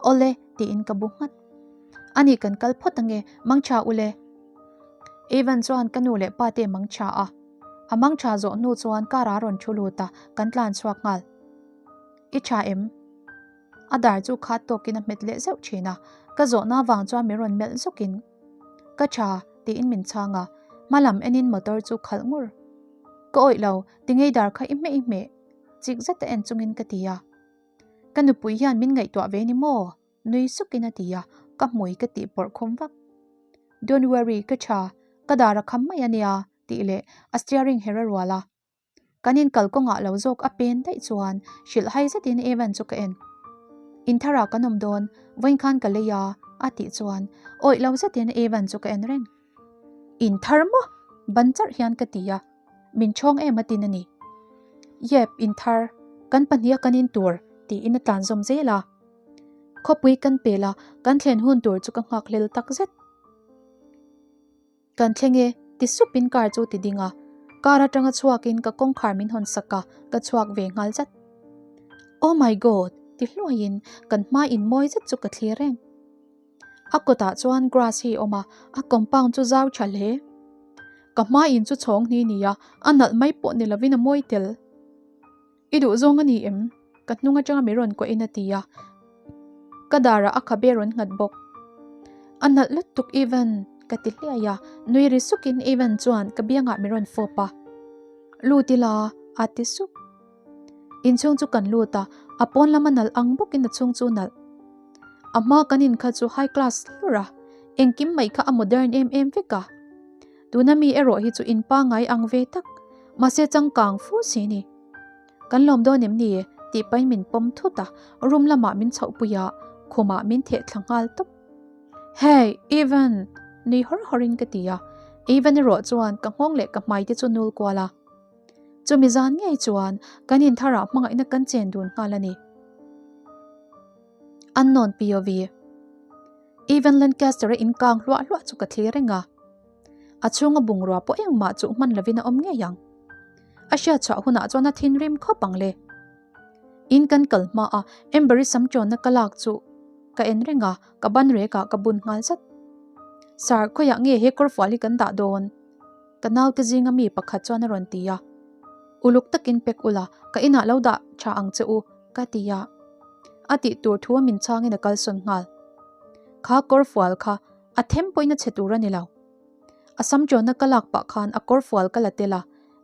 Awle, tiin ka bu nghat. Ani kan kal phawt ange, mang tha ule. Evan chuan ka nu leh pa te mang tha a. A mang tha zawh hnu chuan car a rawn thu lut a, kan tlan chhuak nghal. I tha em? A dar chu khat tawkin a hmet leh zeuh thin a, ka zawhna vang chuan min rawn melh zukin. Ka tha, tiin min chhang a, hma lam enin motor chu khalh ngur. Ka awih lo, tingei dar kha i hmeh i hmeh, chik zeta en chungin ka ti a. Ka nupui hian min ngaihtuah ve ni maw? Nui sukin a ti a, ka hmui ka tih pawrh khum vak. Don't worry, ka tha, ka dar a kham mai a nia, tih leh a steering her a rual a. Kan inkal kawngah lo zawk a pen daih chuan hrilh hai zetin Evan chu ka en. Intharah kan awm dawn, vawiin khan ka lei a, a tih chuan awih lo zetin Evan chu ka en reng. Inthar maw? Ban charh hian ka ti a. Min chhawng em a tin a ni. Yep, inthar. Kan pahniha kan in tur, tiin a tlan zawm zel a. Khawpui kan pel a, kan thlen hun tur chu ka nghak hlel tak zet. Kan thleng e, ti supin car chu ti ding a. Car atanga chhuakin ka kawngkhar min hawn sak a, ka chhuak ve nghal zat. Oh my God! ti hluaiin kan hma in mawi zet chu ka thlir reng. A kawtah chuan grass hi a awm a, a compound chu zau tha hle. Ka hma in chu chhawng hni ni a, a nalh mai pawh ni lovin a mawi tel. I duh zawng a ni em? Ka hnung atanga mi rawn kuahin a ti a, ka darah a khabe rawn nghat bawk. A nalh lutuk Evan ka ti hliai a, nui ri sukin Evan chuan ka biangah mi rawn fawp a. Lut ila a ti sup. Inchhung chu kan lut a, a pawn lama nalh ang bawkin a chhung chu nalh. A hma kan in kha chu high class hlur a, engkim mai kha a modern em em vek a. Tuna mi erawh hi chu in pangngai ang ve tak, mahse changkang fu si ni. Kan lawm dawn em ni? tih pahin min pawm thut a, room lamah min chhohpui a, khumah min theh thla nghal tawp. Hey, Evan! nui hawr hawrin ka ti a, Evan erawh chuan ka nghawng leh ka hmai te chu nul kual a. Chumi zan ngei chuan kan intharah hmangaihna kan chen dun nghal a ni. Unknown POV. Evan Lancaster-a inkang hluah hluah chu ka thlir reng a. A chhunga bungrua pawh engmah chuh hman lovin a awm ngei ang. A hriat chhuah hunah chuan a thinrim khawp ang le. In kan kal hma a, Amber-i sam ṭawnna ka lak chu ka en reng a, ka ban rekah ka bun nghal zat. Sir, khawiah nge he kawrfual hi kan dah dawn? Ka naute zinga mi pakhat chuan a rawn ti a. Uluk takin pek ula, ka inah lo dah tha ang che u, ka ti a. A tih tur thu a min changin a kalsawn nghal. Kha kawrfual kha a them pawhin a chhe tur a ni lo. A sam ṭawnna ka lak pah khan a kawrfual ka la tel a,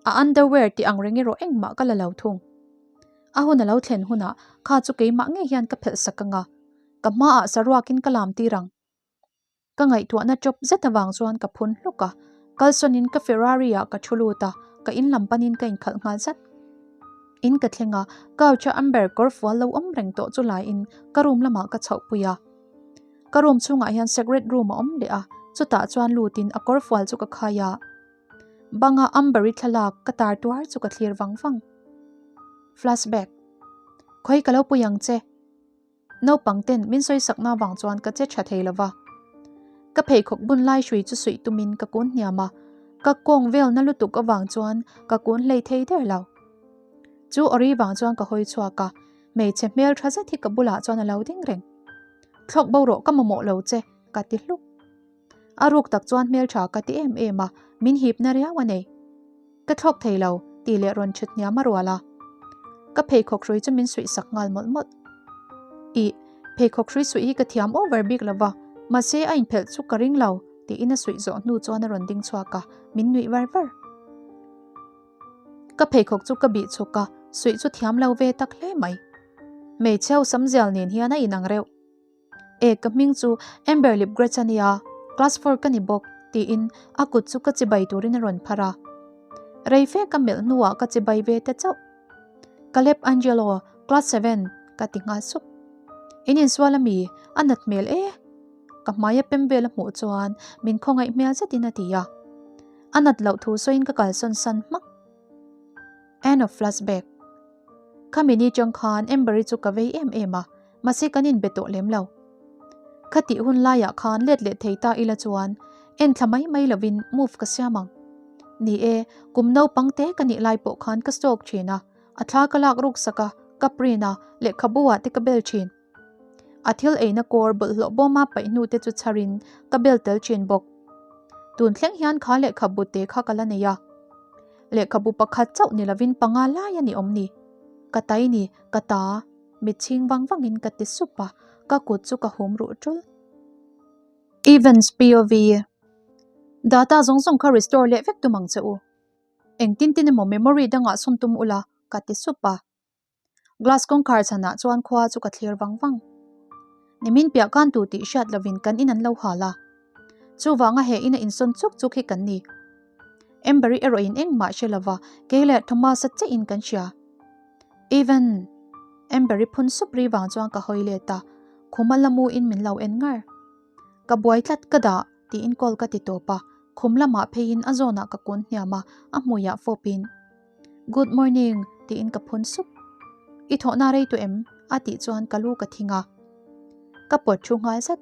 a underwear tih ang reng erawh engmah ka la lo thung. A hun a lo thlen hunah kha chu keimah ngei hian ka phelh sak ang a, ka hmaah saruakin ka lam tir ang. Ka ngaihtuahna chawp zet avang chuan ka phun hluk a, kalsawnin ka Ferrari ah ka thu lut a, ka in lam panin ka inkhalh nghal zat. In ka thleng a, couch a Amber kawr fual lo awm reng tawh chu laiin ka room lamah ka chhoh pui a. Ka room chhungah hian secret room a awm leh a, chutah chuan lutin a kawr fual chu ka khai a. Banga Amber-i thlalak ka tar tuar chu ka thlir vang vang. Flashback. Khawi ka lo pui ang che. Naupang ten min sawi sakna vang chuan ka che tha thei lova. Ka pheikhawk bun lai hrui chu suih tumin ka kun hniam a, ka kawng vel na lutuk avang chuan ka kun hlei thei der lo. Chu awri vang chuan ka hawi chhuak a, hmeichhe hmel tha zet hi ka bulah chuan a lo ding reng. Thlawk bo rawh ka mamawh lo che, ka ti hluk. A ruk tak chuan hmeltha ka ti em em a, min hipna riau a nei. Ka thlawk thei lo, tih leh rawn chhut hniam a rual a. Ka pheikhawk hrui chu min suih sak nghal mawlh mawlh. Ih, pheikhawk hrui suih hi ka thiam over bik lo va, mahse a inphelh chu ka ring lo, tiin a suih zawh hnu chuan a rawn ding chhuak a, min nuih var var. Ka pheikhawk chu ka bih chhuk a, suih chu thiam lo ve tak hle mai. Hmeichhe ho samzial nen hian a inang reuh. E, ka hming chu Amber Lipgrech a nia, class four ka ni bawk, tiin a kut chu ka chibai turin a rawn phar a. Rei fe ka melh hnuah ka chibai ve ta chauh. Caleb Angelo, class seven, ka ti nghal sup. In insual a mi, a nat hmel e. Ka hmai a pem vel a hmuh chuan min khawngaih hmel zetin a ti a. A nat loh thu sawiin ka kalsawn san hmak. End of flashback. Khami ni chang khan Amber-i chu ka vei em em a, mahse kan inbe tawh lem lo. Khatih hun laiah khan let leh thei ta ila chuan en thla mai mai lovin move ka siam ang. Ni e, kum naupang te ka nih lai pawh khan ka stalk thin a, a thla ka lak ruk sak a, ka print a, lehkhabu ah te ka bel thin. A thil eina kawr bawlhhlawh bawma paih hnu te chu chharin ka bel tel thin bawk. Tun thleng hian kha lehkhabu te kha ka la nei a. Lehkhabu pakhat chauh ni lovin panga lai a ni awm ni. Ka tai ni, ka ta, mit chhing vang vangin ka ti sup a, ka kut chu ka hum ruh tul. Evans POV, Data zawng zawng kha restore leh vek tum ang che u. Engtin tin emaw memory dangah sawn tum ula, ka ti sup a. Glass kawngkhar chhanah chuan khua chu ka thlir vang vang. Nimin piah khan tu tih hriat lovin kan in an lo hal a. Chuvanga he ina insawn chuk chuk hi kan ni. Amber-i erawhin engmah hre lova kei leh Thomas-a chiahin kan hria. Evan! Amber-i phun sup ri vang chuan ka hawi let a, khuma la mu in min lo en ngar. Ka buai tlat ka dah tiin call ka ti tawp a, khum lamah pheiin a zawnah ka kun hniam a, a hmuiah fawpin. Good morning, tiin ka phun sup. I thawhna rei tawh em? a tih chuan ka lu ka thing a. Ka pawt thu nghal zat.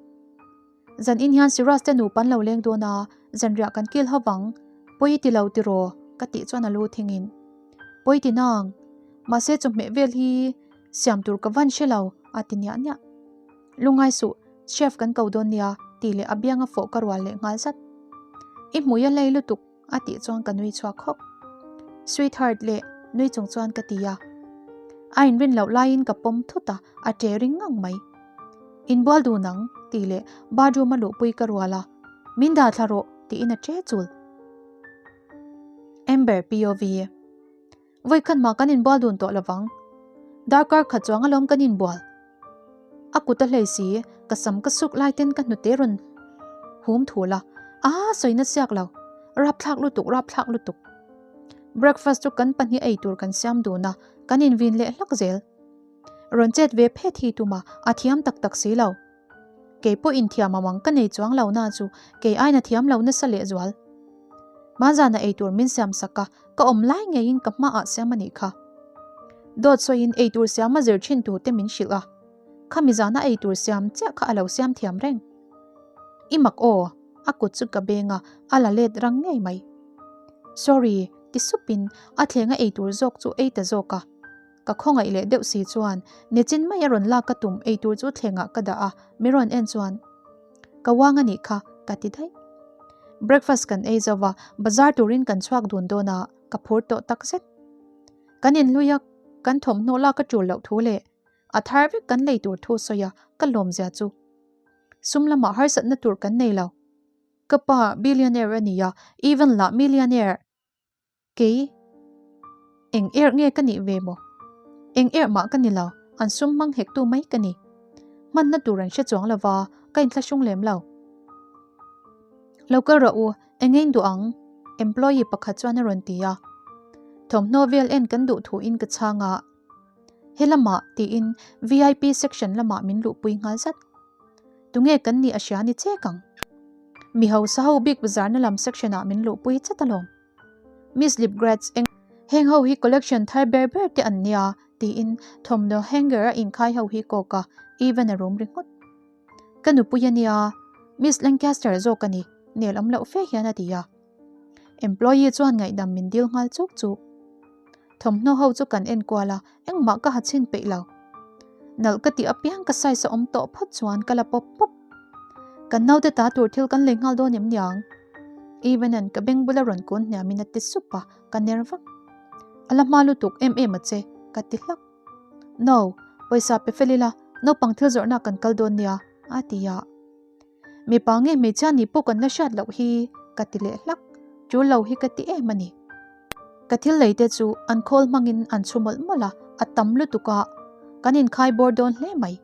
Zan in hian Siraj te nupa an lo leng dawn a, zanriah kan kil ho vang. Pawi i ti lo tiraw? ka tih chuan a lu thingin. Pawi ti nang. Mahse chawhmeh vel hi siam tur ka van hre lo, a ti niah niah. Lungai suh, chef kan ko dawn nia, tih leh a bianga fawh ka rual leh nghal zat. I hmui a lei lutuk. A tih chuan ka nui chhuak khawp. Sweetheart leh nui chung chuan ka ti a. A inrin loh laiin ka pawm thut a, a ṭe ring ngang mai. Inbual dun ang, tih leh bathroom a luhpui ka rual a. Min dah thla rawh, tiin a ṭe chul. Amber POV. Vawikhat mah kan inbual dun tawh lovang. Darkar khat chuang alawm kan inbual. A kut a hlei si, ka sam ka suk lai ten ka hnute rawn hum thul a. Aa, sawina siak lo. Rapthlak lutuk, rapthlak lutuk. Breakfast chu kan pahnih eitur kan siam dun a, kan invin leh hlak zel. Rawn chet ve phet hi tuma a thiam tak tak si lo. Kei pawh inthiam amang ka nei chuang lo na chu kei aina thiam lo nasa lehzual. Hmanzana eitur min siam sak a, ka awm lai ngeiin ka hmaah siam a nih kha. Dawt sawiin eitur siam a zir thin tur te min hrilh a, khami zana eitur siam chiah kha a lo siam thiam reng. I mak aw, a kut chu ka beng a, a la let rang ngei mai. Sorry, ti supin a thlenga eitur zawk chu ei ta zawk a. Ka khawngaih leh deuh si chuan nichin mai a rawn lak ka tum eitur chu thlengah ka dah a, mi rawn en chuan ka uang a nih kha ka ti daih. Breakfast kan ei zo va, bazar turin kan chhuak dun dawn a, ka phur tawh tak zet. Kan inhlui a, kan thawmhnaw lak a tul loh thu leh a thar vek kan lei tur thu sawi a, ka lawmzia chu sum lamah harsatna tur kan nei lo. Ka pa billionaire a ni a, even lah millionaire. Kei, eng erh nge ka nih ve maw? Eng erh mah ka ni lo, an sum hmang hektu mai ka ni. Hmanna tur an hre chuang lo va, ka inthlahrung lem lo. Lo kal rawh u, eng nge in duh ang? Employee pakhat chuan a rawn ti a. Thawmhnaw vel en kan duh thuin ka chhang a. He lamah tiin VIP section lamah min luhpui nghal zat. Tunge kan nih a hria ni chek ang? Mi hausa ho bik bazarna lam section ah min luhpui chat alawm. Miss Lipgrats eng heng ho hi collection thar ber ber te an nia tiin thawmhnaw hanger a inkhai ho hi kawk a, Evan a rum ringawt. Ka nupui a nia, Miss Lancaster zawk a ni, nel awm loh fe hian a ti a. Employee chuan ngaihdam min dil nghal chuk chuk. Thawmhnaw ho chu kan en kual a, engmah ka ha chhin peih lo. Nalh ka tih apiang ka size a awm tawh phawt chuan ka la pawp pawp. Kan naute ta tur thil kan lei nghal dawn em niang? Evan-a'n ka beng bula rawn kun hniamin a ti sup a, ka ner vak. A la hma lutuk em em a che, ka ti hlak. No, pawisa pe fel ila, naupang thil zawrhna kan kal dawn nia, a ti a. Mipa nge hmeichhia nih pawh kan la hriat loh hi ka ti leh hlak, tul lo hi ka ti em a ni. Ka thil lei te chu an khawl hmangin an chhu mawlh mawlh a, a tam lutuk a, kan inkhai bawr dawn hle mai.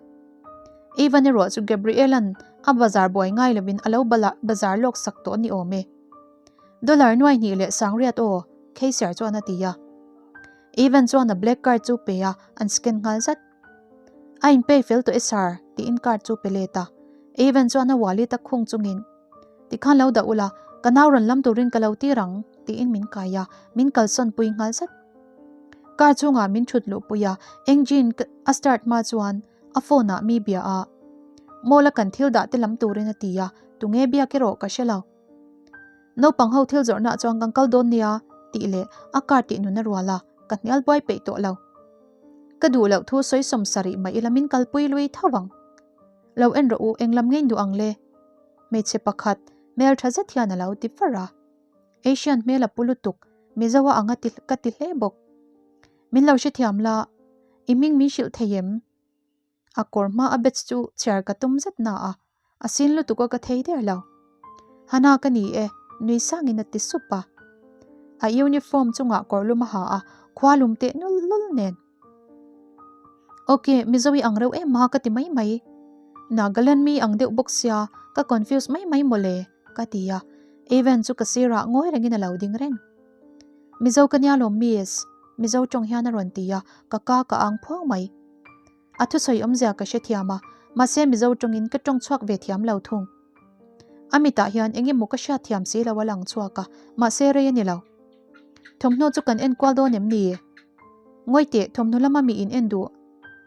Ivan erawh chu Gabriela'n a bazar buai ngai lovin a lo bala bazar lawk sak tawh ni awm e. Dollar nuai hnih leh sangriat aw, Keiser chuan a ti a. Ivan chuan a black card chu pe a, an scan nghal zat. A inpei fel tawh e sir, tiin card chu pe let a. Evan chuan a wallet a khung chungin, Tikhan lo dah ula, ka nau rawn lam turin ka lo tir ang, tiin min kai a, min kalsawn pui nghal zat. Car chungah min thut luh pui a, engine a start hma chuan a phone ah mi bia a. Mall a kan thil dah te lam turin a ti a, tunge biak erawh ka hre lo. Naupang ho thil zawrhnaah chuan kan kal dawn nia, tih leh a car tih nun a rual a, ka hnial buai peih tawh lo. Ka duh loh thu sawi sawm sarih mai ila min kalpui lui tho ang. Lo en rawh u, eng lam ngei duh ang le? Hmeichhe pakhat, hmel tha zet hian a lo ti far a. Asian hmel a pu lutuk, Mizo a ang a ti ka ti hle bawk. Min lo hrethiam la, i hming min hrilh thei em? A kawr hma a batch chu chhiar ka tum zet na a, a sin lutuk a ka thei der lo. Hana ka ni e, nui sangin a ti sup a. A uniform chungah kawr lum a ha a, khua lum teh nul nul nen. Ok, Mizo i ang reuh em a ka ti mai mai. Nagaland mi ang deuh bawk sia, ka confuse mai mai mawle, ka ti a. Evan chu ka sirah ngawi rengin a lo ding reng. Mizo ka nia lawm miss, Mizo tawng hian a rawn ti a, ka ka ka ang phuang mai. A thusawi awmzia ka hrethiam a, mahse Mizo tawngin ka tawng chhuak ve thiam lo thung. A mitah hian eng emaw ka hriat thiam si lo a lang chhuak a, mahse rei a ni lo. Thawmhnaw chu kan en kual dawn em ni? Ngawi teh, thawmhnaw lama mi in en duh.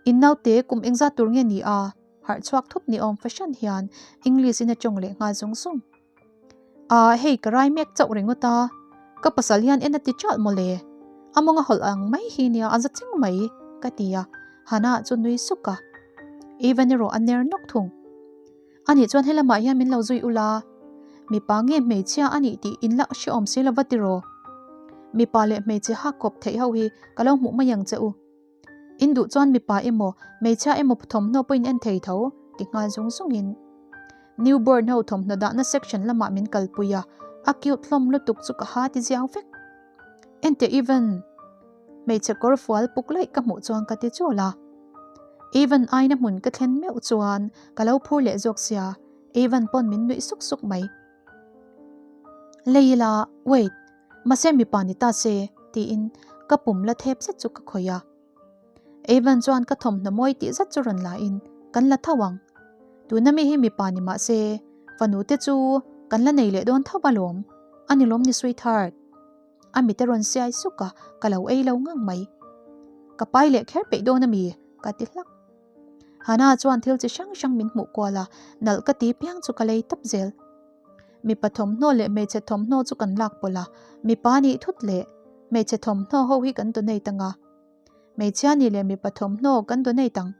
In naute kum engzat tur nge ni a? Harh chhuak thup ni awm fahran hian English in a tawng leh nghal zung zung. Ahh hei ka rai mek chauh ringawt a, ka pasal hian en a ti ṭalh mawle, a mawnga hawlh ang mai hi nia a za cheng mai ka ti a, Hannah chu nui suk a, Evan erawh a ner nawk thung. Anih chuan helamah hian min lo zui ula, mipa nge hmeichhia a nih tih in la hrehawm si lova tiraw? Mipa leh hmeichhe hak kawp theih ho hi ka lo hmuh mai ang che u. In duh chuan mipa emaw, hmeichhia emaw thawmhnaw pawh in en thei tho, ti nghal zung zungin Newborn ho thawmhnaw dahna section lamah min kalpui a, a cute hlawm lutuk chu ka ha ti ziau vek. Enteh Evan, hmeichhe kawr fual puk laih ka hmuh chuan ka ti chul a. Evan aina hmun ka thlen meuh chuan ka lo phur leh zawk sia, Evan pawn min nuih suk suk mai. Lei ila, wait, mahse mipa ni ta se, tiin ka pum la thep zet chu ka khawih a. Evan chuan ka thawmhnaw mawi tih zet chu rawn la in, Kan la tho ang. Tuna mi hi mipa ni mah se, fanu te chu kan la nei leh dawn tho alawm, a ni lawm ni sweetheart? A mit a rawn siai suk a, ka lo ei lo ngang mai. Ka pai leh kher peih dawn a mi? ka ti hlak. Hannah chuan thil chi hrang hrang min hmuh kual a, nalh ka ti piang chu ka lei tawp zel. Mipa thawmhnaw leh hmeichhe thawmhnaw chu kan lak pawlh a, mipa nih thut leh hmeichhe thawmhnaw ho hi kan donate ang a, hmeichhia nih leh mipa thawmhnaw kan donate ang.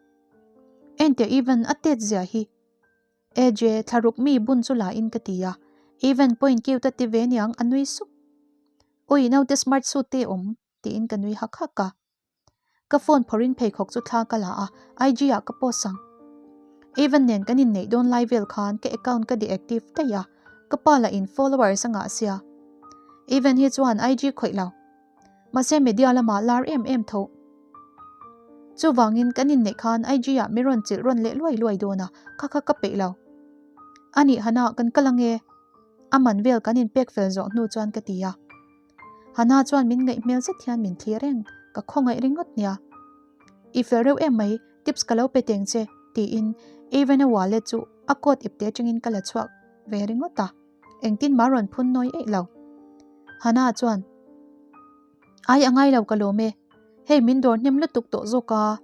Enteh Evan a tet zia hi. AJ, thlaruk mi bun chu la in ka ti a, Evan point cute a ti ve niang a nui sup. Ui naute smart suit te awm tiin ka nui hak hak a. Ka phone phawrhin pheikhawk chu thla ka la a, IG ah ka post ang. Evan nen kan inneih dawn lai vel khan ka account ka deactive daih a, ka pa lah in followers a ngah sia. Evan hi chuan IG khawih lo. Mahse media lamah lar em em tho. Chuvangin kan inneih khan IG ah mi rawn chilh rawn leh luai luai dawn a, kha kha ka peih lo. Anih Hannah kan kal ange. A man vel kan inpek fel zawh hnu chuan ka ti a. Hannah chuan min ngaih hmel zet hian min thlir reng, ka khawngaih ringawt nia. I fel reuh em mai, tips ka lo pe teng che, tiin Avena wallet chu a coat ipte atangin ka la chhuak ve ringawt a, engtin mah rawn phun nawi eih lo. Hannah chuan, Ai a ngai lo ka lawm e, hei min dawr hnem lutuk tawh zawk a,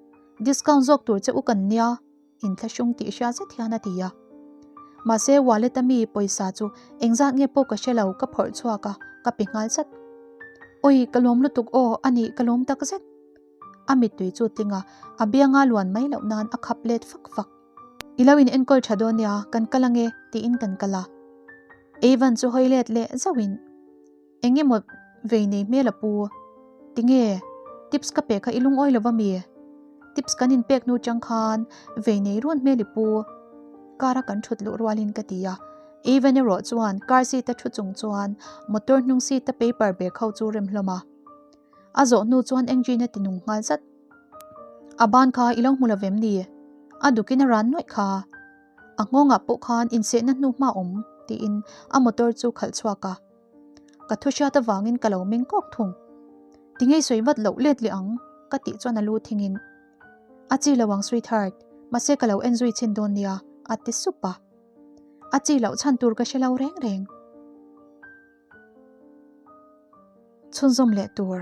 discount zawk tur che u kan nia. Inthlahrung tih hria zet hian a ti a. Mahse wallet a mi pawisa chu engzat nge pawh ka hre lo ka phawrh chhuak a, ka pe nghal zat. Awi ka lawm lutuk aw a nih ka lawm tak zet. A mittui chu tling a, a bianga luan mai loh nan a khap let fak fak. I lo in enkawl tha dawn nia, kan kal ange tiin kan kal a. Evan chu hawi let leh zauhin. Eng emaw vei nei hmel a pu. Tinge? Tips ka pek kha i lungawi lo va mi? Tips kan inpek hnu chang khan vei nei run hmel i pu. Car a kan thut luh rualin ka ti a. Evan erawh chuan car seat a thu chung chuan motor hnung seat a paper bag ho chu rem hlawm a. A zawh hnu chuan engine a ti nung nghal zat. A ban kha i lo hmu lo vem ni? A dukin a ran nuaih kha. A nghawngah pawh khan insehna hnu hma awm tiin a motor chu khalh chhuak a. Ka thu hriat avangin ka lo meng kawk thung. Tingei sawi vat loh let leh ang ka tih chuan a lu thingin A chi lo ang sweetheart, mahse ka lo en zui chhin dawn nia a ti sup a. A chi loh chhan tur ka hre lo reng reng. Chhunzawm leh tur.